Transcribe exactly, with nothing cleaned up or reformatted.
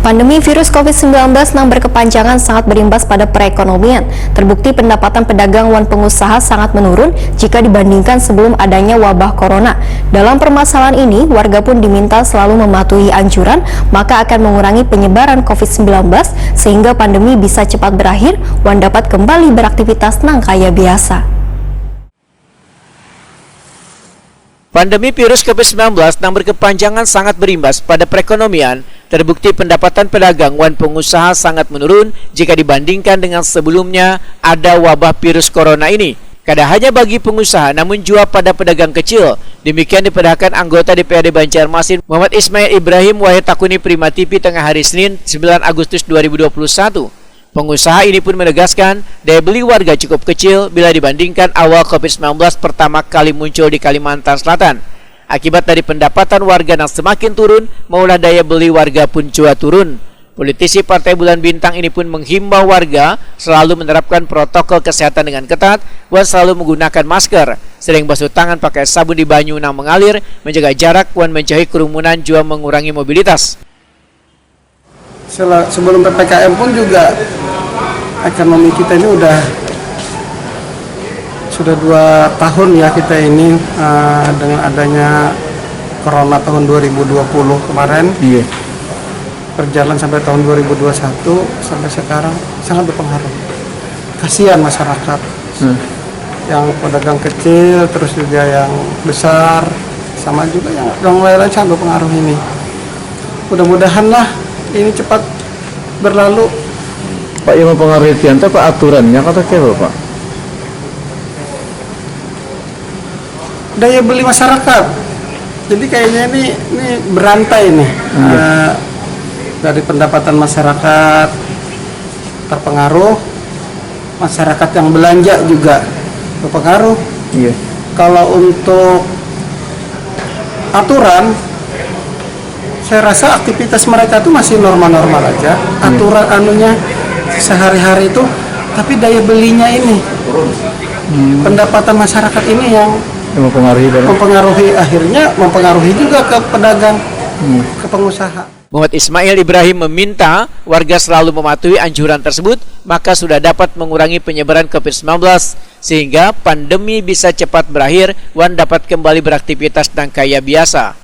Pandemi virus covid sembilan belas nang berkepanjangan sangat berimbas pada perekonomian. Terbukti pendapatan pedagang wan pengusaha sangat menurun jika dibandingkan sebelum adanya wabah corona. Dalam permasalahan ini, warga pun diminta selalu mematuhi anjuran, maka akan mengurangi penyebaran covid sembilan belas sehingga pandemi bisa cepat berakhir wan dapat kembali beraktivitas nang kaya biasa. Pandemi virus covid sembilan belas nang berkepanjangan sangat berimbas pada perekonomian. Terbukti pendapatan pedagang wan pengusaha sangat menurun jika dibandingkan dengan sebelumnya ada wabah virus corona ini. Kada hanya bagi pengusaha namun jua pada pedagang kecil. Demikian dipadahakan anggota D P R D Banjarmasin Muhammad Ismail Ibrahim wayah takuni Prima T V tengah hari Senin sembilan Agustus dua ribu dua puluh satu. Pengusaha ini pun menegaskan, daya beli warga cukup kecil bila dibandingkan awal covid sembilan belas pertama kali muncul di Kalimantan Selatan. Akibat dari pendapatan warga yang semakin turun, maulah daya beli warga pun jua turun. Politisi Partai Bulan Bintang ini pun menghimbau warga selalu menerapkan protokol kesehatan dengan ketat wan selalu menggunakan masker, sering basuh tangan pakai sabun di banyu nang mengalir, menjaga jarak wan menjauhi kerumunan jua mengurangi mobilitas. Sela- sebelum P P K M pun juga ekonomi kita ini udah sudah dua tahun ya kita ini uh, dengan adanya corona tahun dua ribu dua puluh kemarin. Iya. Berjalan sampai tahun dua ribu dua puluh satu sampai sekarang sangat berpengaruh. Kasihan masyarakat. Hmm. Yang pedagang kecil terus juga yang besar sama juga yang yang lain-lain sangat berpengaruh ini. Mudah-mudahan lah ini cepat berlalu. Pak, yang mempengaruhi pian itu apa aturannya kata kira Pak? Daya beli masyarakat. Jadi kayaknya ini ini berantai nih. Hmm. Uh, dari pendapatan masyarakat terpengaruh, masyarakat yang belanja juga berpengaruh. Iya. Kalau untuk aturan saya rasa aktivitas mereka tuh masih normal-normal aja. Hmm. Aturan anunya sehari-hari itu, tapi daya belinya ini hmm. Pendapatan masyarakat ini yang mempengaruhi, mempengaruhi akhirnya mempengaruhi juga ke pedagang hmm. Ke pengusaha. Muhammad Ismail Ibrahim meminta warga selalu mematuhi anjuran tersebut, maka sudah dapat mengurangi penyebaran covid sembilan belas sehingga pandemi bisa cepat berakhir wan dapat kembali beraktivitas dan kaya biasa.